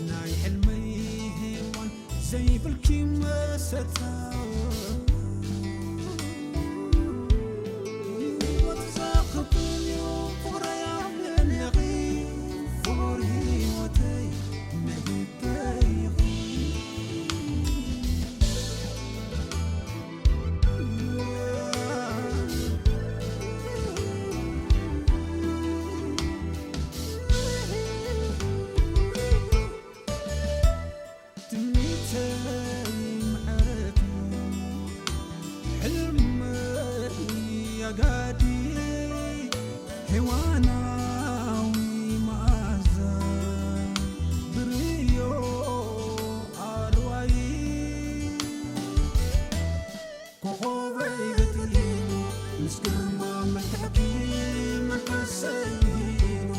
ናይ ሕልመይ ሄዋን ዘይብልኪ መሰታ ህይወት ዘኽብን እዩ ፍቕረይ ኣብልዕሌኺ ፍቕር ህይወተይ ናይ ልበይ ኢኺ። ትምኒተይ ምዕረት ሕልመይ ኣጋዲ ሄዋናዊ መኣዛ ብርዮ ኣርዋይ ኮኾበይ ገጢሙ ምስ ግርማ መልክዕኪ መንፈሰይ ሂኑ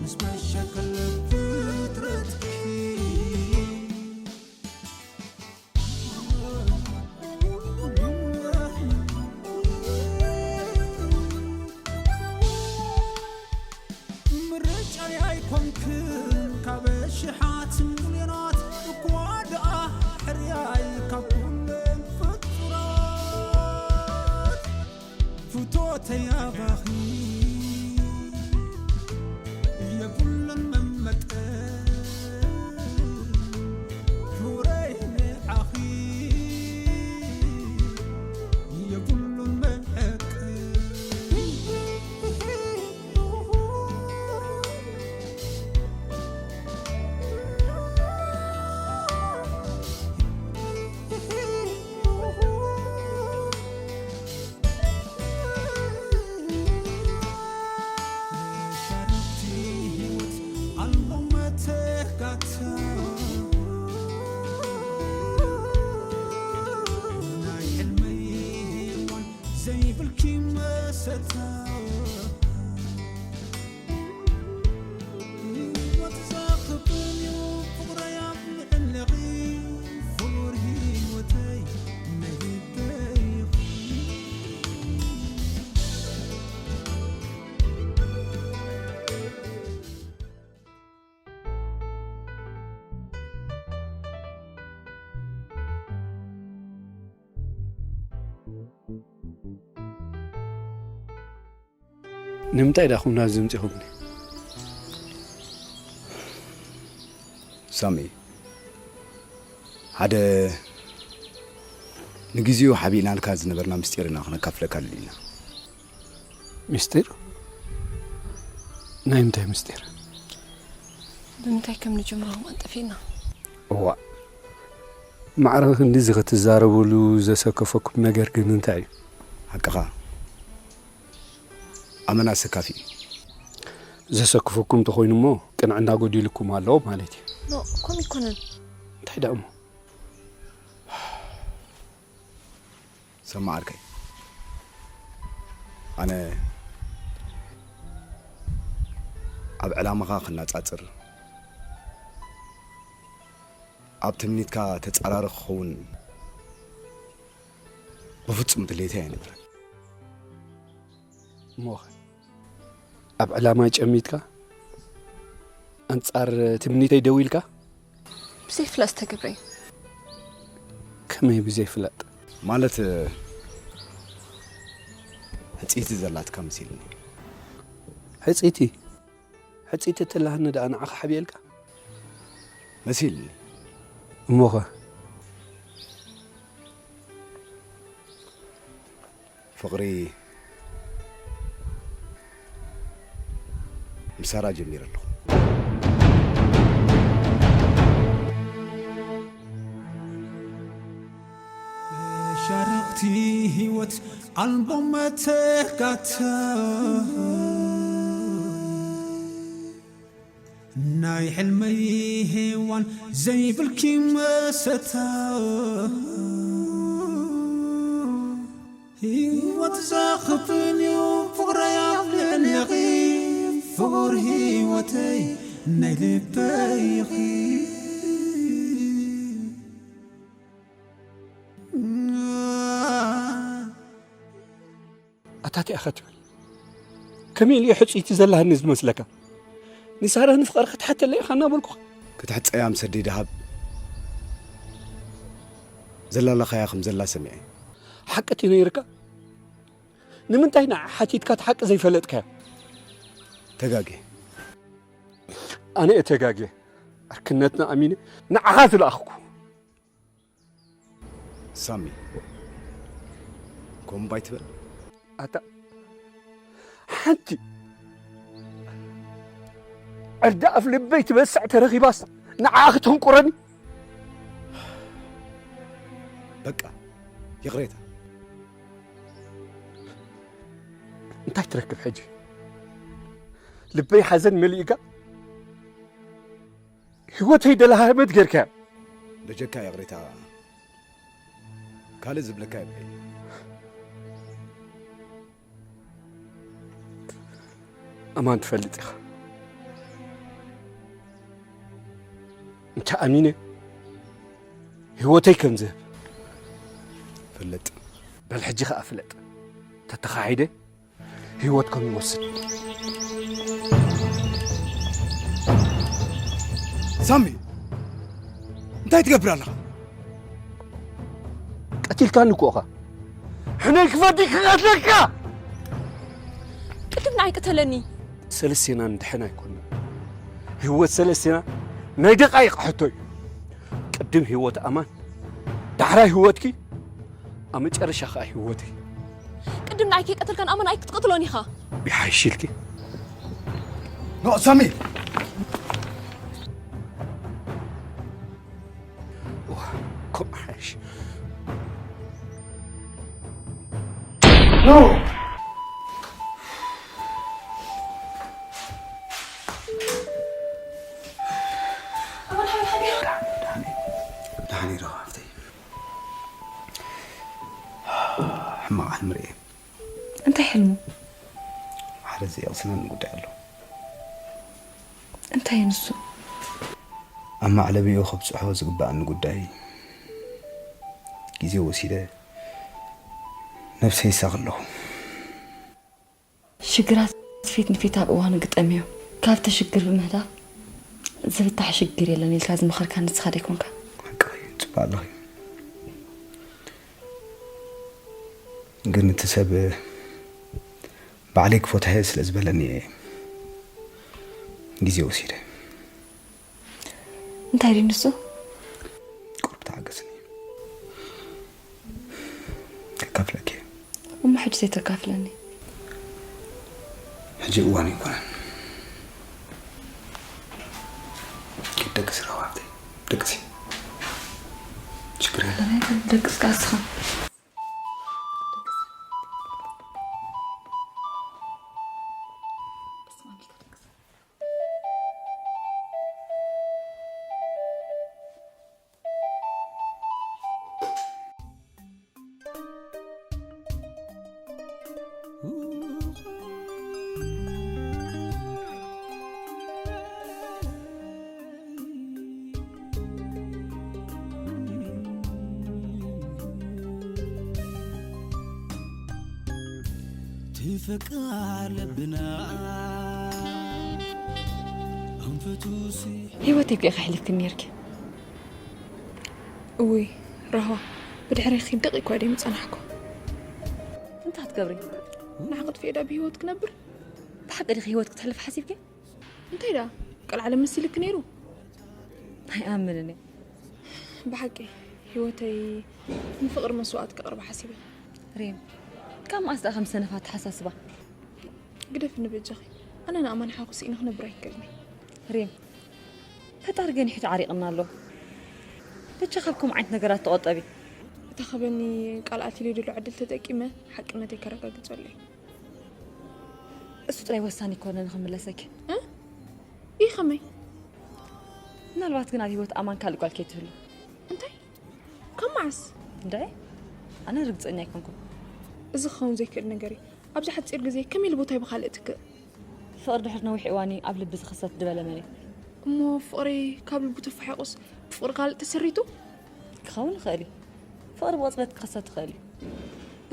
ምስ መሸከለ ፍጥረትኪ ምርጫይ ኣይኮንክን ካብ ሽሓት ሚልዮናት እኳ ደኣ ሕርያይ ካብ ኩለን ፍጡራት ፍቶተይ ኣባኺ የብሉን መመጠን ፍቕረይ ንዓኺ የብሉን መዐቀን። ሻረቲ ህይወት ኣልቦ መተካእታ ናይ ሕልመይ ሄዋን ዘይብልኪ መሰታ ህይወት ዘኽብን እዩ ፍቕረይ ኣብ ልዕሌኺ ፍቑር ህይወተይ ናይ ልበይ ኢኺ። ንምንታይ ዳኹም ናብዚ ምጺኹምኒ? ሳሚ፣ ሓደ ንግዜኡ ሓቢእናልካ ዝነበርና ምስጢር ኢና ክነካፍለካ ደሊና። ምስጢር? ናይ ምንታይ ምስጢር? ብምንታይ ከም ንጅምሮ ከማን ጠፊእና። እዋእ፣ ማዕረ ክንድዚ ክትዛረብሉ ዘሰከፈኩም ነገር ግን እንታይ እዩ? ሓቅኻ፣ ኣመና ኣሰካፊ እዩ። ዘሰክፈኩም እንተኾይኑ እሞ ቅንዕና ጎዲልኩም ኣሎ ማለት እዩ። ኖ፣ ከምኡ ኣይኮነን። እንታይ ደኣ እሞ? ሰማዕ ዓርከይ፣ ኣነ ኣብ ዕላማኻ ክነጻጽር፣ ኣብ ትምኒትካ ተጻራሪ ክኸውን ብፍጹም ድሌተይ ኣይነበረን። እሞኸ ኣብ ዕላማይ ጨሚትካ ኣንጻር ትምኒተይ ደው ኢልካ? ብዘይፍላጥ ዝተገብረ እዩ። ከመይ ብዘይፍላጥ? ማለት፣ ሕጽይቲ ዘላትካ መሲልኒ። ሕጽይቲ? ሕጽይቲ እትላሃኒ ደኣ ንዓኻ ሓብየልካ? መሲልኒ። እሞኸ? ፍቕሪ ምሳራ ጀሚረ ኣለኹ። ሻርኽቲ ህይወት ኣልቦ መተካእታ ናይ ሕልመይ ሄዋን ዘይብልኪ መሰታ ህይወት ዘኽብን እዩ ፍቕረይ ኣብ ልዕሌኺ ፍቑር ህይወተይ ናይ ልበይ ኢኺ። ኣታ እንታይ ኢኻ ትብል? ከመይ ኢሉ እዩ ሕጽይቲ ዘላሃኒ ዝመስለካ? ንሳራ ንፍቐር ክትሓተለ ኢኻ እናበልኩኻ። ክትሕጸያ ምስ ኣደይ ደሃብ ዘላላኻያ ከም ዘላ ሰሚዐ። ሓቂ እቲ ነይርካ? ንምንታይ ንዓ ሓቲትካ እቲ ሓቂ ዘይፈለጥካዮ? ተጋጌ። ኣነ እየ ተጋጌ። ዕርክነትና ኣሚነ ንዓኻ ዝለኣኽኩ። ሳሚ፣ ከምኡ እምባ ኣይትበል። ኣታ ሓንቲ ዕርዲ ኣፍ ልበይ ትበስዕ ተረኺባስ ንዓኣ ክተንቁረኒ? በቃ፣ ይቕሬታ። እንታይ ትረክብ ሕጂ? ልበይ ሓዘን መሊእካ? ህይወተይ ደልሃመት ጌርካያ። በጀካ ይቕሬታ፣ ካልእ ዝብለካ የብለይ። ኣማን ትፈልጥ ኢኻ። እንተ ኣሚነ ህይወተይ ከም ዝህብ። ፍለጥ። በል ሕጂ ኸኣ ፍለጥ። ተተኻሒደ ህይወት ከም ይወስድ። ሳሚ፣ እንታይ ትገብር ኣለኻ? ቀቲልካኒ እኮ ኢኻ። ሕነይ ክፈዲ ክቐትለካ። ቅድም ንዓይ ቅተለኒ። ሰለስቴና ንድሕን ኣይኮንና። ህይወት ሰለስቴና ናይ ደቓይቕ ሕቶ እዩ። ቅድም ህይወት ኣማን፣ ዳሕራይ ህይወትኪ፣ ኣብ መጨረሻ ኸኣ ህይወተይ። ቅድም ንዓይ ከይቀተልካን ኣማን ኣይክትቀትሎን ኢኻ። ይሓይሽ ኢልኪ። ኖ፣ ሳሚ! ዋ፣ ከምኡ ሓይሽ። ኖ! ኣማን ሓቢር ሓቢር። ደሓን፣ ደሓን፣ ደሓን። ደሓን ኢለ ሃብተይ። ሕማቕ ሕልሚ ርእየ። እንታይ ሕልሙ? ሓደ ዘየቕስነኒ ጉዳይ ኣሎ። እንታይ እዩ ንሱ? ኣብ ማዕለቢኡ ከብጽሖ ዝግበኣኒ ጉዳይ ግዜ ወሲደ ነብሰይ ይሳቕ ኣለኹ። ሽግራት ፊት ንፊት ኣብ እዋኑ ግጠምዮ። ካብቲ ሽግር ብምህዳም ዝፍታሕ ሽግር የለን ኢልካ ዝመኸርካኒ ንስኻ ዶ ኣይኮንካ? ሓቅኺ፣ ጽቡቕ ኣለኺ። ግን እቲ ሰብ ባዕለይ ክፈትሖ እየ ስለ ዝበለኒ እየ ግዜ ወሲደ። እንታይ ድዩ ንሱ? ቁሩብ ተዓገስኒ። ከካፍለኪ እየ። እሞ ሕጂ ዘይተካፍለኒ? ሕጂ እዋኑ ኣይኮነን። ኪድ ደቅሲ ረዋብተይ። ደቅሲ። ሽግር የለን። ደቅስካ እስኻ። ትፈቃር ልብና ኣንፈቱ ሲ- ህይወተይ እኮ ኢኻ ኣሕሊፍክኒ ነይርኪ። እውይ ራህዋ፣ ብድሕረይ ኺድ ደቂቕ እኳ ድየ ምጸናሕኩ። እንታይ ክትገብሪ? ንዓ ክጥፍኤ ዳ ብህይወት ክነብር? ብሓቂ ዲኺ ህይወት ክትሕልፍ ሓሲብኪ? እንታይ ደኣ ቀልዓለም መሲልኪ ነይሩ? ኣይኣምንን እየ። ብሓቂ ህይወተይ ንፍቕሪ መስዋእቲ ክቕርባ ሓሲበ። ሪም፣ ካብ መዓስ ደኣ ከም ሰነፍ ኣተሓሳስባ? ግደፍኒ በጃኺ። ኣነ ንኣማን ሓኩስ ኢነ ክነብር ኣይክእልን እየ። ሪም፣ ፈጣሪ ገኒሑ ተዓሪቕና ኣሎ። በጃ ካብ ከምኡ ዓይነት ነገራት ተቖጠቢ። እታ ኸበኒ ቃል ኣትዩለይ ዘሎ ዕድል ተጠቂመ ሓቅነተይ ከረጋግጸሉ እየ። እሱ ጥራይ ወሳኒ ኣይኮነን ንኽምለሰኪ። እ? ይኸመይ? ምናልባት ግን ኣብ ህይወት ኣማን ካልእ ጓል ከይትህሉ። እንታይ? ካብ መዓስ? እንድዒ፣ ኣነ ርግጸኛ ኣይኮንኩን። እዚ ክኸውን ዘይክእል ነገር እዩ። ኣብዚ ሓጺር ግዜ ከመይ ኢሉ ቦታ ይብኻልእ ትክእ? ፍቕሪ ድሕሪ ነዊሕ እዋን እዩ ኣብ ልቢ ዝኽሰት ዝበለ መን እዩ? እሞ ፍቕሪ ካብ ልቡ ተፋሒቑስ ብፍቕሪ ካልእ ተሰሪቱ? ክኸውን ይኽእል እዩ። ፍቕሪ ብቕጽበት ክኽሰት ይኽእል እዩ።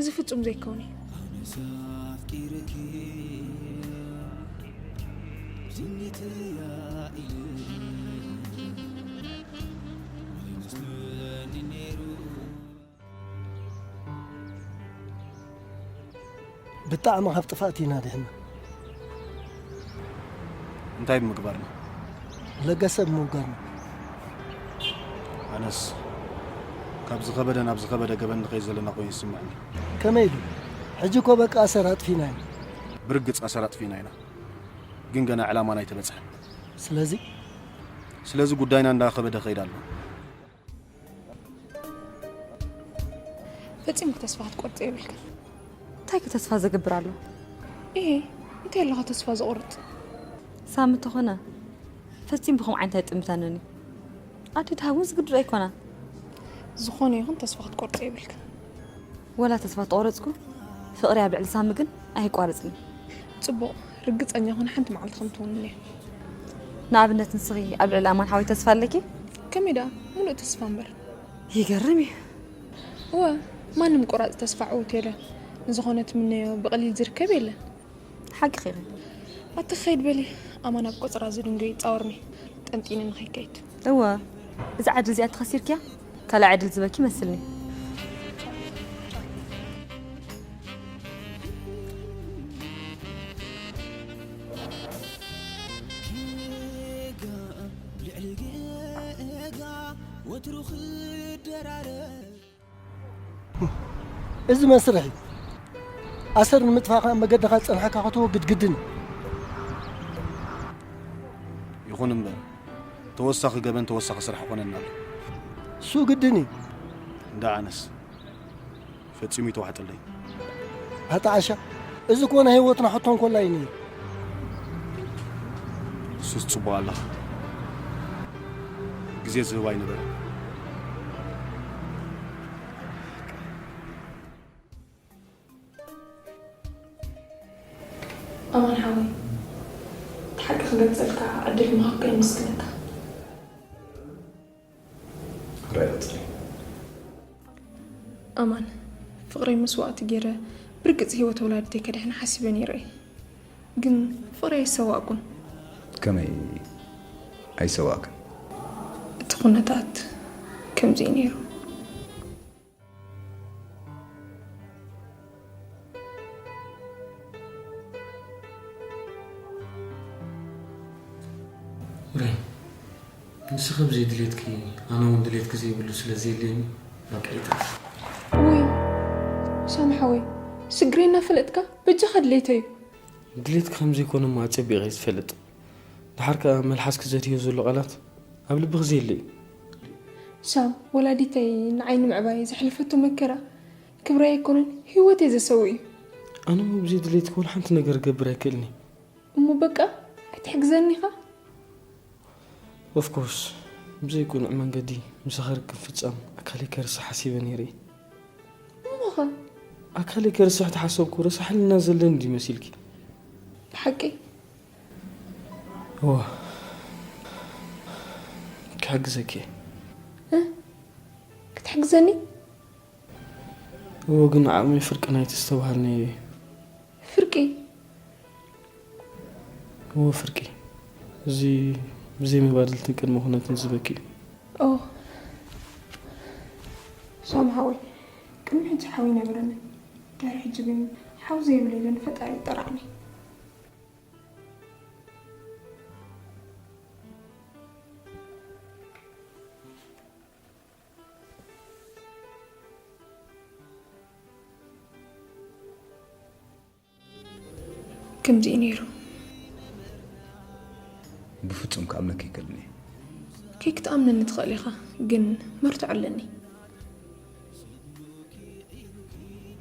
እዚ ፍጹም ዘይከውን እዩ። ኣነስ ኣፍቂረኪ ብጣዕሚ ካብ ጥፋእቲ ኢና ድሕና። እንታይ ብምግባርና? ለገሰ ብምውጋርና። ኣነስ ካብ ዝኸበደ ናብ ዝኸበደ ገበን ንኸይድ ዘለና ኮይኑ ይስምዕኒ። ከመይ ኢሉ? ሕጂ እኮ በቃ ኣሰር ኣጥፊና ኢና። ብርግጽ ኣሰር ኣጥፊና ኢና፣ ግን ገና ዕላማና ኣይተበጽሐን። ስለዚ ስለዚ ጉዳይና እንዳኸበደ ኸይድ ኣሎ። ፈጺምኪ ተስፋ ክትቆርጺ የብልክን። እንታይ ተስፋ ዘገብር ኣሎ? ኢሄ እንታይ ኣለኻ ተስፋ ዘቑርጽ? ሳሚ እንተኾነ ፈጺሙ ብኸም ዓይነት ኣይጥምታንን እዩ። ኣደ ድሃ እውን ዝግድዶ ኣይኮና። ዝኾነ ይኹን ተስፋ ክትቆርጺ የብልክን። ወላ ተስፋ ተቆረጽኩ ፍቕሪ ኣብ ልዕሊ ሳሚ ግን ኣይቋረጽን። ጽቡቕ ርግጸኛ ኹን ሓንቲ መዓልቲ ከም ትውንን እየ። ንኣብነት ንስኺ ኣብ ልዕሊ ኣማን ሓወይ ተስፋ ኣለኪ? ከመይ ደኣ ሙሉእ ተስፋ እምበር። ይገርም እዩ። እወ ማንም ቆራጽ ተስፋ ዕውት የለ። ንዝኾነ ትምነዮ ብቐሊል ዝርከብ የለን። ሓቂ ኺኺ። ኣቲ ኸይድ በሊ ኣማን ኣብ ቆጽራ ዝድንጎ ይጻወርኒ ጠንጢኒ ንኸይከይድ። እወ እዛ ዓዲ እዚኣ ተኸሲርክያ ካልእ ዕድል ዝበኪ መስልኒ። እዚ መስርሕ እዩ። ኣሰር ንምጥፋእ ከዓ መገድኻ ዝፀንሐካ ከተወግድ ግድን እዩ። ይኹን እምበር ተወሳኺ ገበን ተወሳኺ ስራሕ ይኾነና ኣሎ። እሱ ግድን እዩ። እንዳ ኣነስ ፈጺሙ ይተዋሕጠለይ። ኣታ ዓሻ፣ እዚ እኮ ናይ ህይወትና ሕቶ እንኮላ እዩ ነይሩ። እሱስ ጽቡቕ ኣለኻ። ግዜ ዝህብ ኣይነበረን። ኣማን ሓወይ፣ እቲ ሓቂ ክገልጸልካ ዕድል ምሃብካ የመስግነካ። ራይ ቀጽሊ። ኣማን፣ ፍቕረይ መስዋእቲ ገይረ ብርግጽ ህይወት ወላዲተይ ከድሕን ሓሲበ ነይረ እየ። ግን ፍቕረይ ኣይሰዋእኩን። ከመይ ኣይሰዋእክን? እቲ ኩነታት ከምዚ እዩ ነይሩ። ሬም፣ ንስኺ ብዘይ ድሌትኪ ኣነ እውን ድሌትኪ ዘይብሉ ስለ ዘየድልየኒ በቃ ይትረፍ። ውይ ሳሚ ሓወይ፣ ስግረይ እናፈለጥካ በጃኻ ድሌተይ እዩ። ድሌትኪ ከም ዘይኮነ እሞ ኣጸቢቐ እየ ዝፈልጥ። ደሓር ከኣ መልሓስኪ ዘድህዮ ዘሎ ቃላት ኣብ ልብኺ ዘየለ እዩ። ሳም፣ ወላዲተይ ንዓይ ንምዕባይ ዘሕለፈቶ መከራ ክብረይ ኣይኮነን ህይወተይ ዘሰውእ እዩ። ኣነ እሞ ብዘይ ድሌትኪ ወላ ሓንቲ ነገር ክገብር ኣይክእልን እየ። እሞ በቃ ኣይትሕግዘኒ ኢኻ? Of course፣ ብዘይ ቅኑዕ መንገዲ ምሳኺ ርክብ ምፍጻም ኣካለይ ከርስሕ ሓሲበ ነይረ እየ። እሞኸ? ኣካለይ ከርስሕ ተሓሰብኩ ረሳሕልና ዘለኒ ድዩ መሲልኪ? ብሓቂ? እወ። ክሕግዘኪ እየ። እ? ክትሕግዘኒ? እወ፣ ግን ዓቕመይ ፍርቂ ናይቲ ዝተባሃልናዮ እዩ። ፍርቂ? እወ፣ ፍርቂ። እዚ ብዘይ መባድልትን ቅድመ ኩነትን ዝበኪ እዩ። ኦ። ሳም ሓወይ፣ ቅድሚ ሕጂ ሓው ይነበረኒ። ድሕሪ ሕጂ ግን ሓው ዘይብለይ ዘሎ ፈጣሪ ይጠራዕኒ። ከምዚ እዩ ነይሩ። ብፍጹም ክኣምነኪ ይከልኒ። ከይክትኣምነኒ ትኽእል ኢኻ፣ ግን መርትዖ ኣለኒ።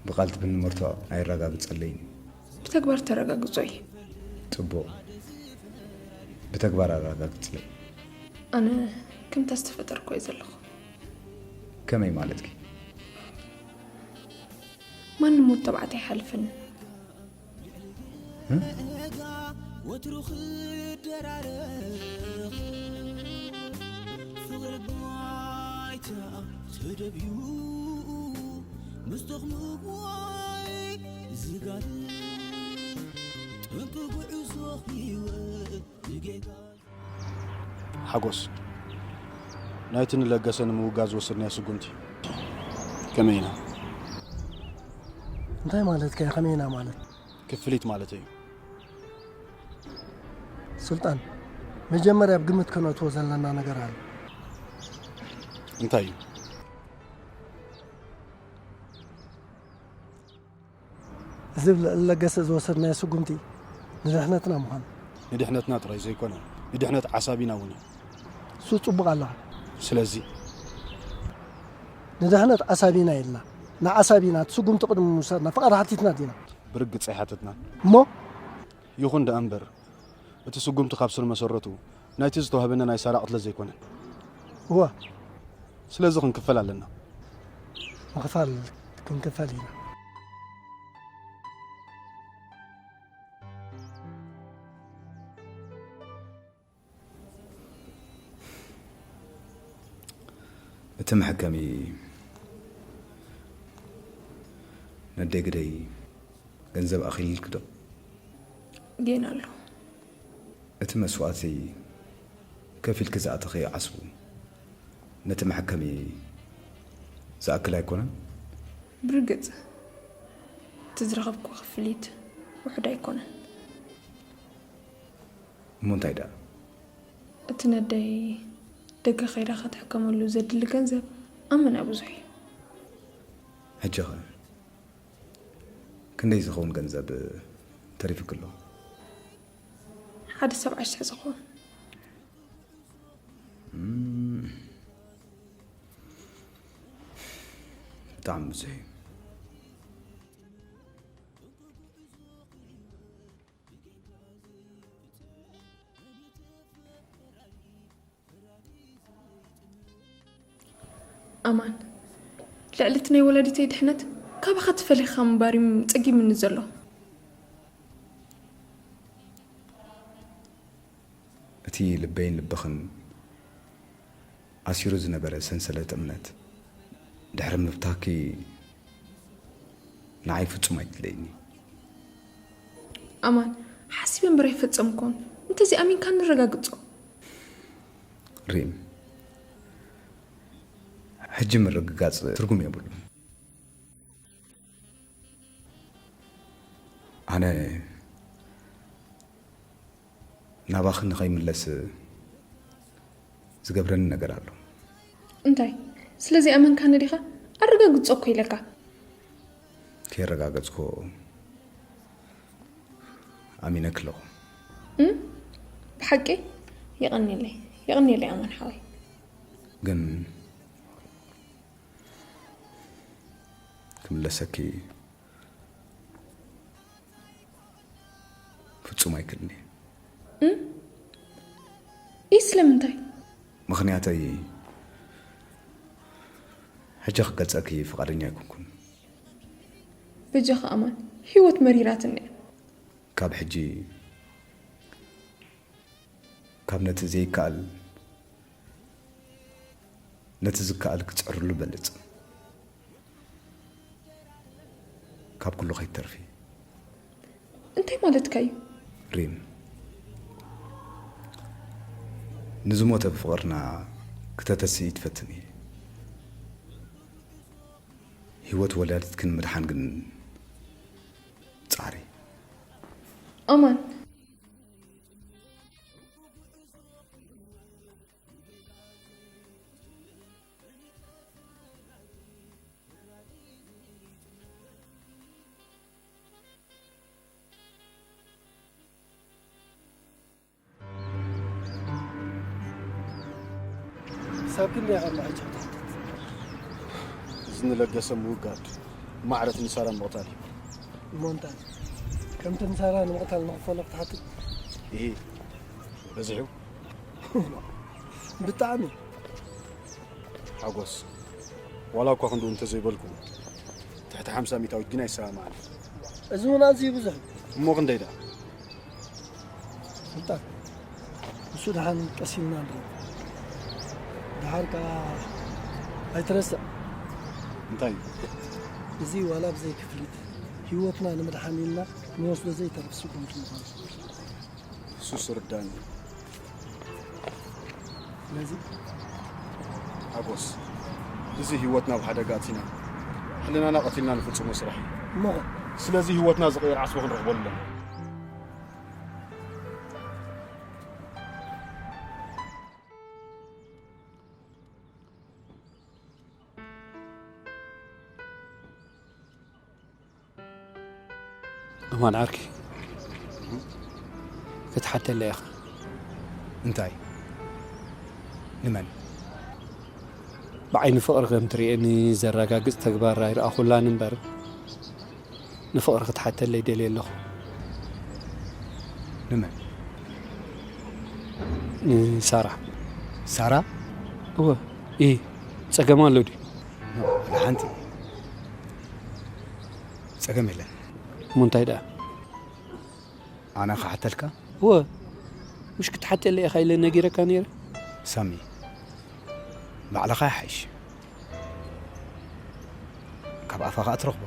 ብቓል ትብኒ መርትዖ ኣይረጋግጸለይን እዩ። ብተግባር ተረጋግጾ እዩ። ጽቡቕ። ብተግባር ኣረጋግጽለይ። ኣነ ከምታ ዝተፈጠርኩ እየ ዘለኹ። ከመይ ማለትኪ? ማንም ወዲ ተባዕታይ ኣይሓልፍን። እ? ወትሩ ክደራረቕ ፍቕሪ ባይታ ተደብዩ ምስ ተኽምግዋይ ዝጋለ ጠንቂ ጉዕዞ ህይወት ሓጎስ፣ ናይቲ ንለገሰ ንምውጋእ ዝወሰድናዮ ስጉምቲ ከመይ ኢና? እንታይ ማለትካ እዩ ከመይ ኢና ማለት? ክፍሊት ማለት እዩ። ሱልጣን፣ መጀመርያ ኣብ ግምት ከነእትዎ ዘለና ነገር ኣሎ። እንታይ እዩ? እዚ ለገሰ ዝወሰድናዮ ስጉምቲ ንድሕነትና ምዃኑ። ንድሕነትና ጥራይ ዘይኮነ፣ ንድሕነት ዓሳቢና እውን እዩ። እሱ ጽቡቕ ኣለኻ። ስለዚ ንድሕነት ዓሳቢና ኢልና ንዓሳቢና እቲ ስጉምቲ ቅድሚ ምውሳድና ፍቓድ ሓቲትና ዲና? ብርግጽ ኣይሓተትናን። እሞ ይኹን ደኣ እምበር እቲ ስጉምቲ ካብ ስር መሰረቱ ናይቲ ዝተዋህበና ናይ ሳራ ቅትለት ዘይኮነን። እወ። ስለዚ ክንክፈል ኣለና። ምኽፋል ክንክፈል ኢና። እቲ መሐከሚ ነደይ ግደይ ገንዘብ ኣኺልልኪ ዶ? ጌና ኣሎ። እቲ መስዋእቲ ከፊልኪ ዝኣተኺ ዓስቡ ነቲ መሐከሚ ዝኣክል ኣይኮነን? ብርግጽ እቲ ዝረኸብኩዎ ክፍሊት ውሑድ ኣይኮነን። እሞ እንታይ ደኣ? እቲ ነደይ ደገ ከይዳ ክትሕከመሉ ዘድሊ ገንዘብ ኣመና ብዙሕ እዩ። ሕጂኸ ክንደይ ዝኸውን ገንዘብ ተሪፉኪ ኣሎ? ሓደ ሰብዓ ሽሕ ዝኸውን። ብጣዕሚ ብዙሕ እዩ። ኣማን፣ ልዕሊ እቲ ናይ ወላዲተይ ድሕነት ካባኻ ተፈሊኻ ምንባር እዩ ጸጊሙኒ ዘሎ። እቲ ልበይን ልብኽን ኣሲሩ ዝነበረ ሰንሰለት እምነት ድሕሪ ምብታኽኪ ንዓይ ፍጹም ኣይትለይኒ። ኣማን፣ ሓሲበ እምበር ኣይፈጸምኩን። እንተዘይኣሚንካ ነረጋግጾ። ሪም፣ ሕጂ ምርግጋጽ ትርጉም የብሉን። ኣነ ናባኺ ንኸይምለስ ዝገብረኒ ነገር ኣሎ። እንታይ? ስለ ዘይኣመንካኒ ዲኻ? ኣረጋግጾ እኮ ኢለካ። ከየረጋገጽኩ ኣሚነኪ ኣለኹ። እም? ብሓቂ? የቐንየለይ። የቐንየለይ ኣማን ሓወይ። ግን ክምለሰኪ ፍጹም ኣይክእልን እየ። እም? ኢይ ስለምንታይ? ምኽንያተይ ሕጂ ክገልጸኪ ፍቓደኛ ኣይኮንኩን። በጃኻ ኣማን፣ ህይወት መሪራትኒ እያ። ካብ ሕጂ ካብ ነቲ ዘይከኣል ነቲ ዝከኣል ክትጽዕርሉ በልጽ። ካብ ኩሉ ከይትተርፊ። እንታይ ማለትካ እዩ? ሪም፣ ንዝሞተ ፍቕርና ክተተስኢ ትፈትን እየ። ህይወት ወላዲትኪ ንምድሓን ግን ጻዕሪ። ኣማን። ክሳብ ክንደይ ኢኻ እሞ ሕጂ ክትሓትት? እዚ ንለገሰ ምውጋድ ማዕረት ንሳራ ምቕታል እዩ። እሞ እንታይ? ከምቲ ንሳራ ንምቕታል ንኽፈሎ ክትሓትት? ኢሂ፣ በዚሑ። ብጣዕሚ። ሓጎስ፣ ዋላ እኳ ክንድኡ እንተዘይበልኩ፣ ትሕቲ ሓምሳ ሚእታዊት ግን ኣይሰማማዕን። እዚ እውን ኣዝዩ ብዙሕ እዩ። እሞ ክንደይ ደኣ? ስልጣን፣ ንሱ ደሓን ቀስ ኢልና ንሪኦ። ደሓር ከኣ ኣይትረስዕ። እንታይ እዩ? እዚ ዋላ ብዘይ ክፍሊት ህይወትና ንምድሓን ኢልና ንወስዶ ዘይተርፍ ስጉምቲ ምዃኑ። ንሱስ ርዳእኒ። ስለዚ ሓጎስ፣ እዚ ህይወትና ኣብ ሓደጋ ኣቲና ሕልናና ቀቲልና ንፍጽሞ ስራሕ እዩ። እሞ ስለዚ ህይወትና ዝቕየር ዓስቢ ክንረኽበሉ ኣለና። እማን ዓርኪ ክትሓተለ ኢኻ። እንታይ? ንመን? ብዓይኒ ፍቕሪ ከም ትርእየኒ ዘረጋግጽ ተግባር ኣይረኣኹላን እምበር ንፍቕሪ ክትሓተለይ ደልየ ኣለኹ። ንመን? ንሳራ። ሳራ? እወ። ኢ ጸገም ኣሎ ድዩ? ኖ፣ ሓንቲ ጸገም የለን። እሞ እንታይ ደኣ? ኣነ ክሓተልካ? እወ። ምሽ ክትሓተለይ ኢኻ ኢለ ነጊረካ ነይረ። ሳሚ፣ ባዕልኻ ይሓይሽ። ካብ ኣፋ ኸኣ ትረኽቦ።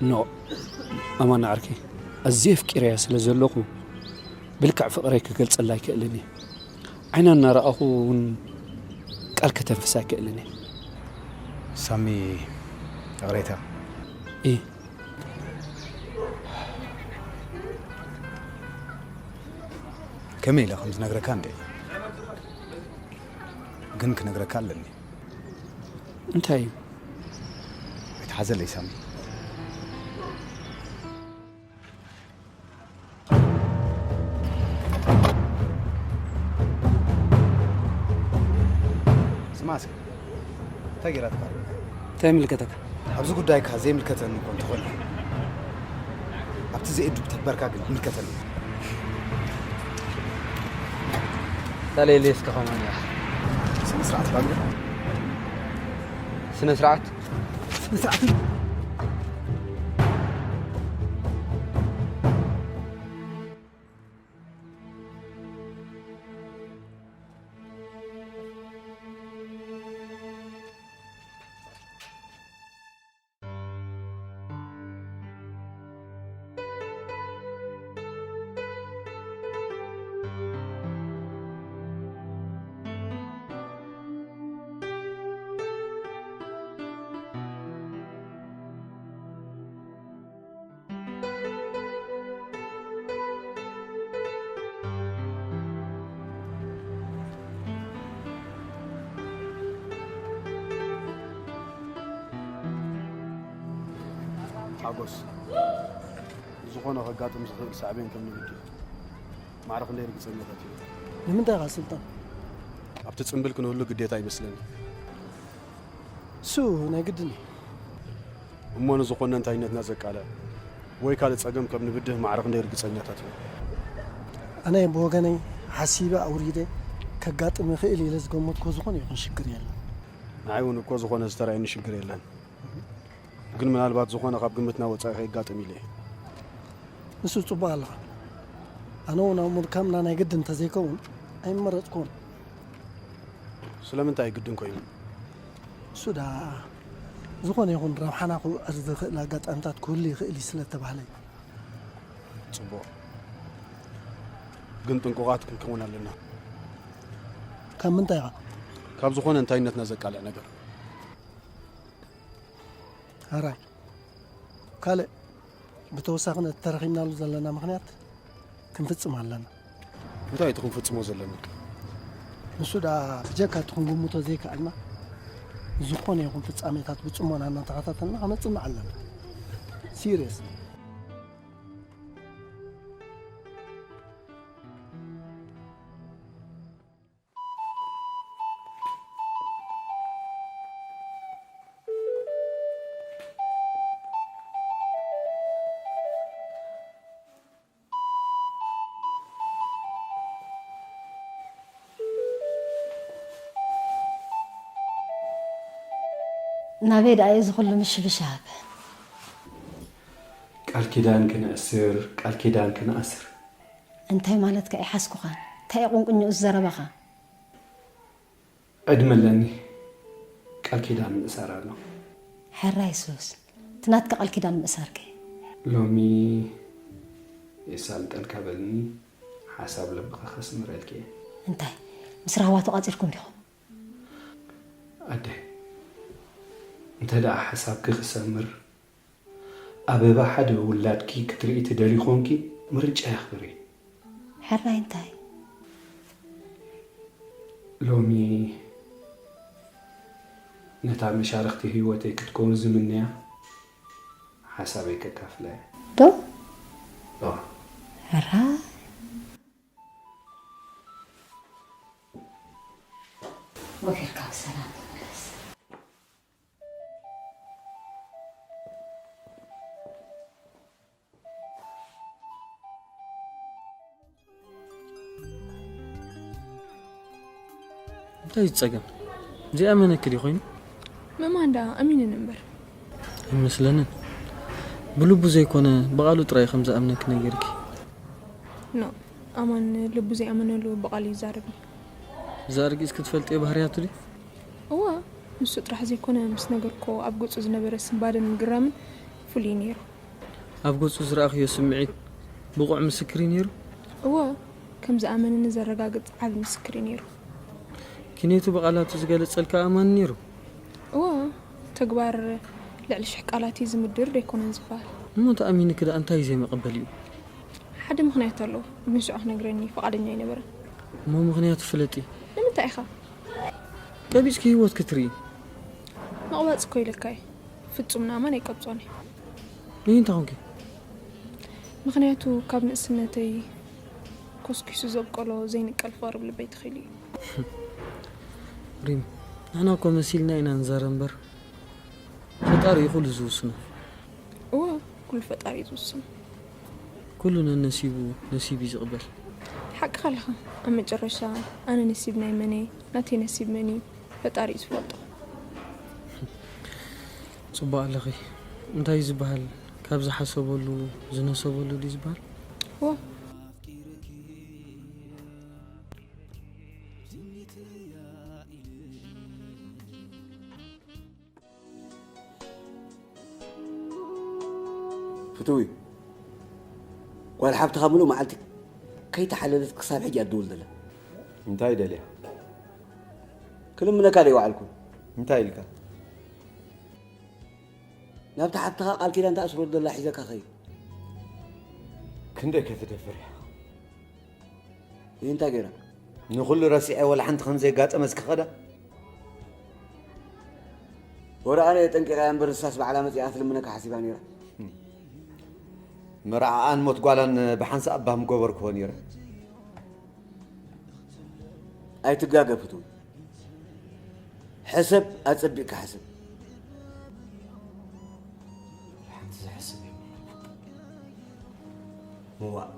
ኖ፣ ኣማን ዓርከይ፣ ኣዝየ ኣፍቂረያ ስለ ዘለኹ ብልክዕ ፍቕረይ ክገልጸላ ኣይክእልን እየ። ዓይና እናረኣኹ እውን ቃል ከተንፍስ ኣይክእልን እየ። ሳሚ፣ ይቕሬታ። ኢ ከመይ ኢለ ከም ዝነግረካ እንደ ግን ክነግረካ ኣለኒ። እንታይ እዩ? ኣይትሓዘለይ ሳሚ። ስማ እስኪ፣ እንታይ ገይራትካ? እንታይ ይምልከተካ? ኣብዚ ጉዳይካ ዘይምልከተኒ እኮ እንተኾነ ኣብቲ ዘየድብ ተግባርካ ግን ይምልከተኒ። ተለይለይ እስከ ከማን እያ። ስነ ስርዓት ባንዴራ ስነ ስርዓት ስነ ስርዓት ሓጎስ፣ ዝኾነ ከጋጥም ዝኽእል ሳዕቤን ከም ንብድህ ማዕረ ክንደይ ርግጸኛታት ኢና። ንምንታይ ኢኻ ስልጣን? ኣብቲ ጽምብል ክንህሉ ግዴታ ይመስለኒ። እሱ ናይ ግድን እዩ። እሞ ንዝኾነ እንታይነትና ዘቃልዕ ወይ ካልእ ጸገም ከም ንብድህ ማዕረ ክንደይ ርግጸኛታት ኢና። ኣነ ብወገነይ ሓሲበ ኣውሪደ ከጋጥም ይኽእል ኢለ ዝገመትኮ ዝኾነ ይኹን ሽግር የለን። ንዓይ እውን እኮ ዝኾነ ዝተራእየኒ ሽግር የለን። ግን ምናልባት ዝኾነ ካብ ግምትና ወጻኢ ከይጋጥም ኢለ እየ። ንሱ ጽቡቕ ኣለኻ። ኣነ እውን ኣብ ምድካምና ናይ ግድን እንተዘይከውን ኣይመረጽኩን። ስለምንታይ ግድን ኮይኑ? እሱ ደኣ ዝኾነ ይኹን ረብሓና ክውዕር ዝኽእል ኣጋጣሚታት ክህሉ ይኽእል እዩ ስለ እተባህለ እዩ። ጽቡቕ። ግን ጥንቁቓት ክንከውን ኣለና። ካብ ምንታይ ኢኻ? ካብ ዝኾነ እንታይነትና ዘቃልዕ ነገር። ኣራይ ካልእ ብተወሳኺ ነቲ ተረኺብናሉ ዘለና ምኽንያት ክንፍጽም ኣለና። እንታይ እቲ ክንፍጽሞ ዘለና? ንሱ ደኣ ብጀካ እቲ ክንግምቶ ዘይከኣልና ዝኾነ ይኹን ፍጻሜታት ብጽሞና እናተኸታተልና ከነጽንዕ ኣለና። ሲሪየስ። ናበይ ደኣ እዩ እዚ ኩሉ ምሽብሻብ? ቃል ኪዳን ክንእስር ቃል ኪዳን ክንኣስር። እንታይ ማለትካ? ኣይሓዝኩኻን። እንታይ እዩ ቁንቁኝኡስ ዘረባኻ? ዕድመ ኣለኒ ቃል ኪዳን ምእሳር ኣሎ። ሕራይ ሱስ፣ እቲ ናትካ ቃል ኪዳን ምእሳርከ? ሎሚ የሳልጠልካ በልኒ ሓሳብ ልብኻ ከስምረልኪ እየ። እንታይ ስራህዋ ተቋጺርኩም ዲኹም? ኣደ፣ እንተ ደኣ ሓሳብኪ ክሰምር፣ ኣበባ ሓደ ውላድኪ ክትርኢ ትደሊ ኾንኪ፣ ምርጫ የኽብሪ። ሕራይ እንታይ? ሎሚ ነታ መሻርኽቲ ህይወተይ ክትከውን ዝምንያ ሓሳበይ ከካፍላ እየ። ዶ? ዋ፣ ሕራይ። ወፊርካ ብሰላም ተመለስ። እንታይ እዩ ጸገም? ዘይኣመነኪ ድዩ ኮይኑ? ምእማን ደኣ ኣሚኑኒ እምበር። ኣይመስለንን። ብልቡ ዘይኮነ ብቓሉ ጥራይ ከም ዝኣምነኪ ነጊርኪ። ኖ፣ ኣማን ልቡ ዘይኣመነሉ ብቓሉ ይዛረብ እዩ። እዛ ርግጽ ክትፈልጥዮ ባህርያቱ ድዩ? እወ፣ ንሱ ጥራሕ ዘይኮነ ምስ ነገርኮ ኣብ ገጹ ዝነበረ ስንባደን ምግራምን ፍሉይ ነይሩ። ኣብ ገጹ ዝረኣኽዮ ስምዒት ብቑዕ ምስክር እዩ ነይሩ? እወ፣ ከም ዝኣመነኒ ዘረጋግጽ ዓቢ ምስክር እዩ ነይሩ። ኪኔቱ ብቓላቱ ዝገለጸልካ ኣማኒ ነይሩ? እወ፣ ተግባር ልዕሊ ሽሕ ቃላት እዩ ዝምድር ዶ ኣይኮነን ዝበሃል። እሞ ተኣሚንኪ ደኣ እንታይ እዩ ዘይመቐበል እዩ? ሓደ ምኽንያት ኣለዎ፣ ግን ሽዑ ክነግረኒ ፍቓደኛ ኣይነበረን። እሞ ምኽንያቱ ፍለጢ። ንምንታይ ኢኻ? ቀቢጽኪ ህይወት ክትርኢ። መቕባጽ እኮ ኢለካ እየ። ፍጹም ንኣማን ኣይቀብጾን እየ። ይህ እንታይ ኮንኪ? ምኽንያቱ ካብ ንእስነተይ ኮስኪሱ ዘብቀሎ ዘይንቀል ፍቕሪ ኣብ ልበይ ተኺሉ እዩ። ሪም፣ ንሕና እኮ መሲልና ኢና ንዛረብ እምበር ፈጣሪ እዩ ኩሉ ዝውስኖ። እወ፣ ኩሉ ፈጣሪ እዩ ዝውስኖ። ኩሉ ነነሲቡ ነሲብ እዩ ዝቕበል። ሓቅኻ ኣለኻ። ኣብ መጨረሻ ኣነ ነሲብ ናይ መን እየ፣ ናተይ ነሲብ መን እዩ፣ ፈጣሪ እዩ ዝፈልጦ። ጽቡቕ ኣለኺ። እንታይ እዩ ዝበሃል? ካብ ዝሓሰበሉ ዝነሰበሉ ድዩ ዝበሃል? እወ። ፍትዊ፣ ጓል ሓብትኻ ምሉእ መዓልቲ ከይተሓለለት ክሳብ ሕጂ እያ ትድውል ዘላ። እንታይ ደልያ? ክልምነካ ደይወዓልኩ። እንታይ ኢልካ? ናብታ ሓብትኻ ቃል ኪዳን ተኣስረሉ ዘላ ሒዘካ ኸይድ። ክንደይ ከትደፍር እያ? ይህ እንታይ ገይራ? ንኹሉ ረሲዐ ወላ ሓንቲ ከም ዘየጋጠመ እስኪ ኸዳ። ወረ ኣነ ጠንቂቐያ እምበር ንሳስ ባዕላ መፂኣ ክትልምነካ ሓሲባ ነይራ። መርዓኣን ሞት ጓላን ብሓንሳእ እባ ምገበርክዎ ነይረ። ኣይትጋገ ፍትው። ሕሰብ ኣጸቢቕካ ሕሰብ። ሓንቲ ዝሕስብ ምዋእ።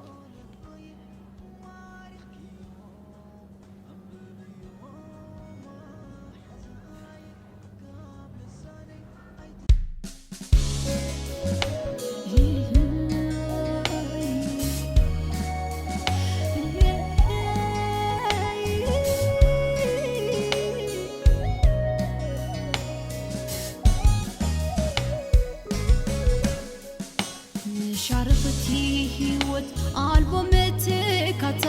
መሻርኽቲ ህይወት ኣልቦ መተካታ።